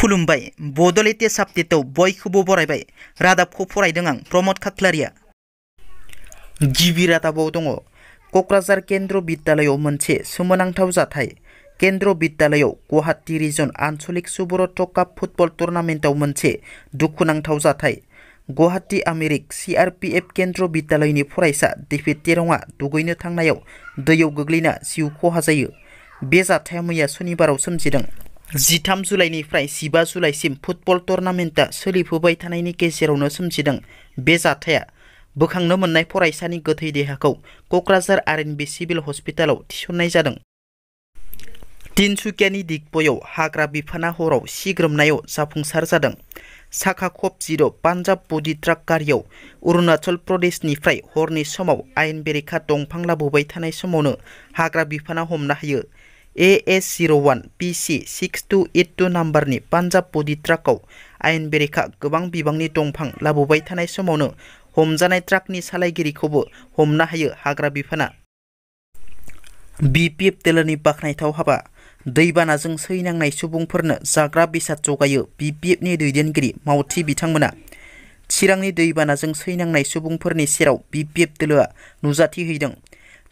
खुलुमबाय बड' लेटेस्ट आपडेटआव बयखौबो बरायबाय रादाबखौ फरायदों आं प्रमद खाख्लारिया। गिबि रादाबाव दङ क'क्राझार केन्द्र बिद्यालयाव मोनसे सोमोनांथाव जाथाय। केन्द्र बिद्यालयाव गुवाहाटी रिजन आन्चलिक सुब्रत काप फुटबल टुर्नामेन्टआव मोनसे दुखुनांथाव जाथाय। गुवाहाटी आमेरिक CRPF केन्द्र बिद्यालयनि फरायसा डेभिड तेरंआ दुगैनो थांनायाव दैयाव गोग्लैना जिउ खहा जायो। बे जाथाया मैया सनिबाराव सोमजिदों। 13 जुलाइनिफ्राय 15 जुलाइसिम फुटबल टुर्नामेन्टआ सोलिफुबाय थानायनि गेजेरावनो सोमजिदों। बे जाथाया बोखांनो मोननाय फरायसानि गोथै देहाखौ क'क्राझार RNB सिभिल हस्पिटालाव थिसननाय जादों। तिनसुकियानि दिगबयआव हाग्रा बिफाना हराव सिग्रोमनायाव जाफुंसार जादों। साखा खब-10 पान्जाब बडि ट्राक गारियाव अरुणाचल प्रदेशनिफ्राय हरनि समाव आयेन बेरेखा दंफां लाबोबाय थानाय समावनो हाग्रा बिफाना हमनो हायो। AS01 PC 6282 नाम्बारनि पान्जाब बडि ट्राकआव आयेन बेरेखा गोबां बिबांनि दंफां लाबोबाय थानाय समावनो हमजानाय ट्राकनि सालायगिरिखौबो हमनो हायो हाग्रा बिफाना। BJP दोलोनि बाखनायथाव हाबा। दैबानाजों सैनांनाय सुबुंफोरनो जाग्रा बेसाद जगायो BJPनि दैदेनगिरि मावथि बिथांमोना। चिरांनि दैबानाजों सैनांनाय सुबुंफोरनि सेराव BJP दोलोआ नुजाथिहैदों।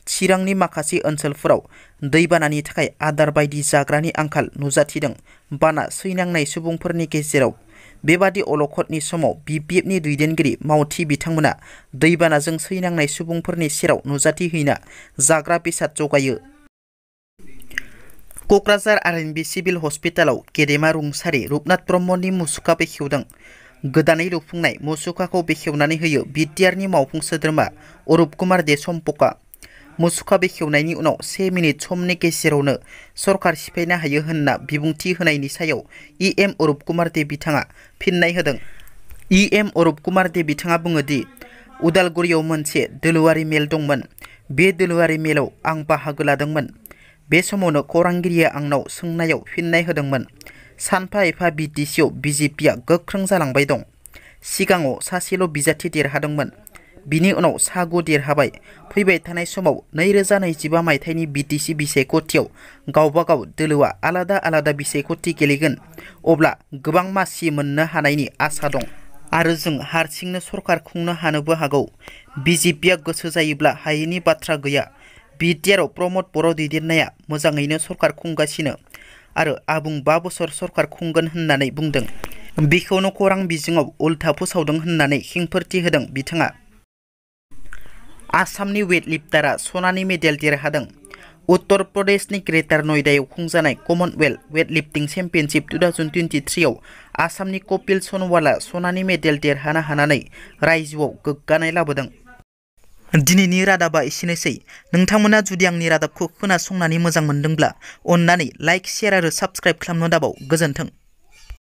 चिरांनि माखासे ओनसोलफोराव दैबानानि थाखाय आदार बायदि जाग्रानि आंखाल नुजाथिदों। बाना सैनांनाय सुबुंफोरनि गेजेराव बेबादि अलखदनि समाव BJPनि दैदेनगिरि मावथि बिथांमोना दैबानाजों सैनांनाय सुबुंफोरनि सेराव नुजाथिहैना जाग्रा बेसाद जगायो। क'क्राझार RNB सिभिल हस्पिटालाव गेदेमा रुंसारि रुपनाथ ब्रह्मनि मुसुखा बेखेवदों। गोदानै लुफुंनाय मुसुखाखौ बेखेवनानै होयो BTRनि मावफुं सोद्रोमा अरुप कुमार दे सम्पकआ। मुसुखा बेखेवनायनि उनाव 1 मिनिट समनि गेजेरावनो सरकार सिफायनो हायो होनना बिबुंथि होनायनि सायाव EM अरुप कुमार दे बिथाङा फिननाय होदों। EM अरुप कुमार दे बिथाङा बुङो दि उदालगुरियाव मोनसे दोलोआरि मेल दंमोन। बे दोलोआरि मेलाव आं बाहागो लादोंमोन। बे समावनो खौरांगिरिया आंनाव सोंनायाव फिननाय होदोंमोन। सानफा एफा BTCआव BJPआ गोख्रों जालांबाय दं। सिगाङाव सासेल' बिजाथि देरहादोंमोन। बिनि उनाव सागु देरहाबाय। फैबाय थानाय समाव 2025 मायथाइनि BTC बिसायख'थियाव गावबागाव दोलोआ आलादा आलादा बिसायख'थि गेलेगोन। अब्ला गोबां मासि मोननो हानायनि आसा दं। आरो जों हारसिंनो सरकार खुंनो हानोबो हागौ। BJPआ गोसो जायोब्ला हायैनि बाथ्रा गैया। BTRआव प्रमद बर' दैदेननाया मोजाङैनो सरकार खुंगासिनो आरो आबुं 5 बोसोर सरकार खुंगोन होननानै बुंदों। बेखौनो खौरां बिजोङाव उल्था फोसावदों होननानै खेंफोरथि होदों बिथाङा। आसामनि वेटलिफ्टारआ सनानि मेडेल देरहादों। उत्तर प्रदेशनि ग्रेटार नयडायाव खुंजानाय कमनवेल्थ वेटलिफ्टिं चेम्पियनशिप 2023 आव आसामनि कपिल सनवालआ सनानि मेडेल देरहानो हानानै रायजोआव गोग्गानाय लाबोदों। दिनैनि रादाबा एसेनोसै। नोंथांमोना जुदि आंनि रादाबखौ खोनासंनानै मोजां मोनदोंब्ला अन्नानै लाइक, शेयार आरो साबस्क्राइब खालामनो दाबाव। गोजोन्थों।